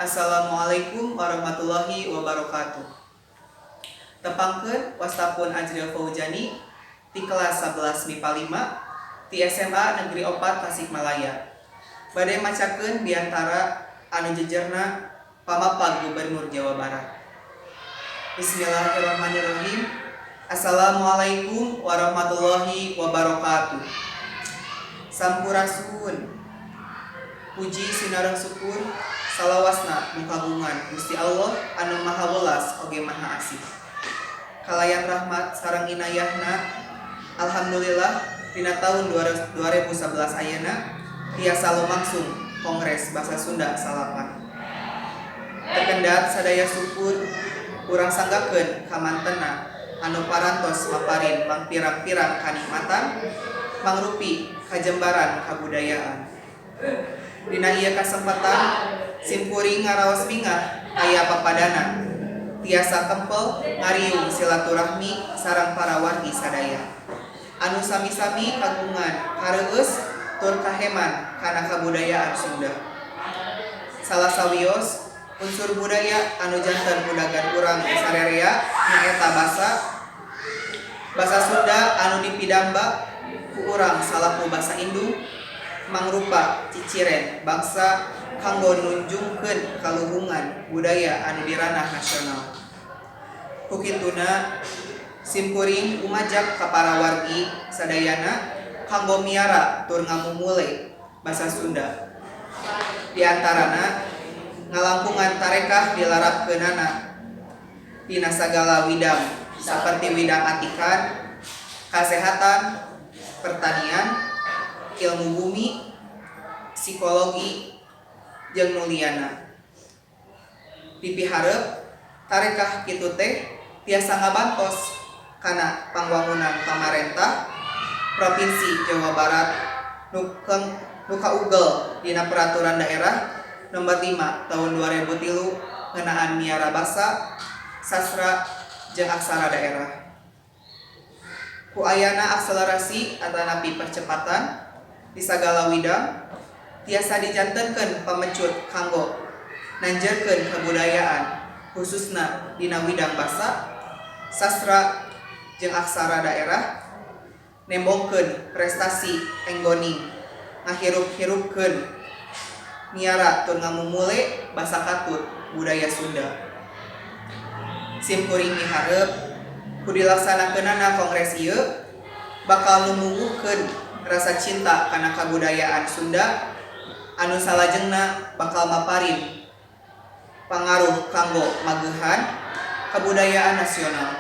Assalamualaikum warahmatullahi wabarakatuh. Tepangkeun, wasta pun Ajril Faujani ti kelas 11 MIPA 5 ti SMA Negeri 4 Tasikmalaya. Bade macakeun biantara anu jejerna Pamapag Gubernur Jawa Barat. Bismillahirrahmanirrahim. Assalamualaikum warahmatullahi wabarakatuh. Sampurasun. Puji sinareng syukur salawasna nu kagungan Gusti Allah anu Maha Welas oge Maha Asih. Kalayan rahmat sareng inayahna, alhamdulillah dina tahun 2011 ayeuna tiasa lumangsung Kongres Basa Sunda salapan. Teu kendat sadaya syukur urang sanggakeun ka Mantena anu parantos maparin mangpirang-pirang kanikmatan mangrupi kajembaran kabudayaan. Dina ieu kasempatan, simkuring ngaraos bingah aya papadana tiasa kempel ngariung silaturahmi sareng para wargi sadaya anu sami-sami kagungan kareueus tur kaheman kana kabudayaan Sunda. Salah sawios unsur budaya anu janten undagan urang sarerea nyaeta basa. Basa Sunda anu dipidamba ku urang salaku basa indung mangrupa ciciren bangsa kanggo nunjungkeun kaluhungan budaya anu di ranah nasional. Ku kituna, simkuring umajak ka para wargi sadayana kanggo miara tur ngamumule basa Sunda. Di antarana ngalangkungan tarekah dilarapkeunana dina sagala widang saperti widang atikan, kasehatan, pertanian, ilmu bumi, psikologi, jeung nu lianna. Dipiharep tarekah kitu teh tiasa ngabantos kana pangwangunan pamarentah Provinsi Jawa Barat nu kaugel dina Peraturan Daerah Nomor 5 Tahun 2003 ngeunaan miara basa, sastra, jeung aksara daerah. Ku ayana akselerasi atanapi percepatan di sagala widang tiasa dijantenkeun pamecut kanggo nanjerkeun kabudayaan, khususna dina widang basa, sastra, jeung aksara daerah, nembongkeun prestasi enggoning ngahirup-hirupkeun, miara tur ngamumule basa katut budaya Sunda. Simkuring miharep ku dilaksanakeunana kongres ieu bakal numbuhkeun rasa cinta kana kabudayaan Sunda anu salajengna bakal maparin pangaruh kanggo mageuhan kabudayaan nasional.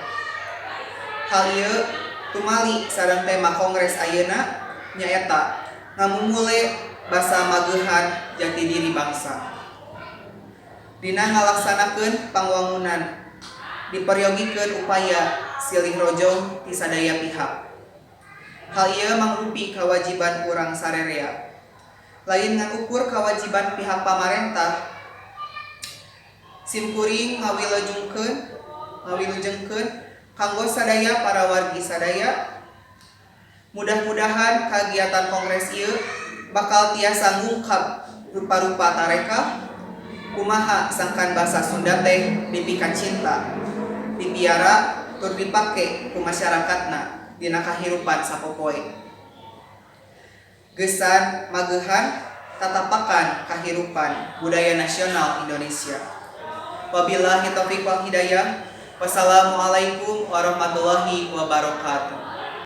Hal ieu tumali sareng tema kongres ayeuna, nyaeta ngamumule basa mageuhan jati diri bangsa. Dina ngalaksanakeun pangwangunan diperyogikeun upaya silih rojong ti sadaya pihak. Hal ieu mangrupi kawajiban urang sarerea. Lain ngan ukur kawajiban pihak pamarentah. Simkuring ngawilujengkeun kanggo sadaya para wargi sadaya. Mudah-mudahan kagiatan kongres ieu bakal tiasa ngungkap rupa-rupa tarekah kumaha sangkan basa Sunda teh dipikacinta, dipiara, tur dipake ku masyarakatna dina kahirupan sapopoe. Gesan mageuhan tatapakan kahirupan budaya nasional Indonesia. Wabillahi taufiq wal hidayah. Wassalamualaikum warahmatullahi wabarakatuh.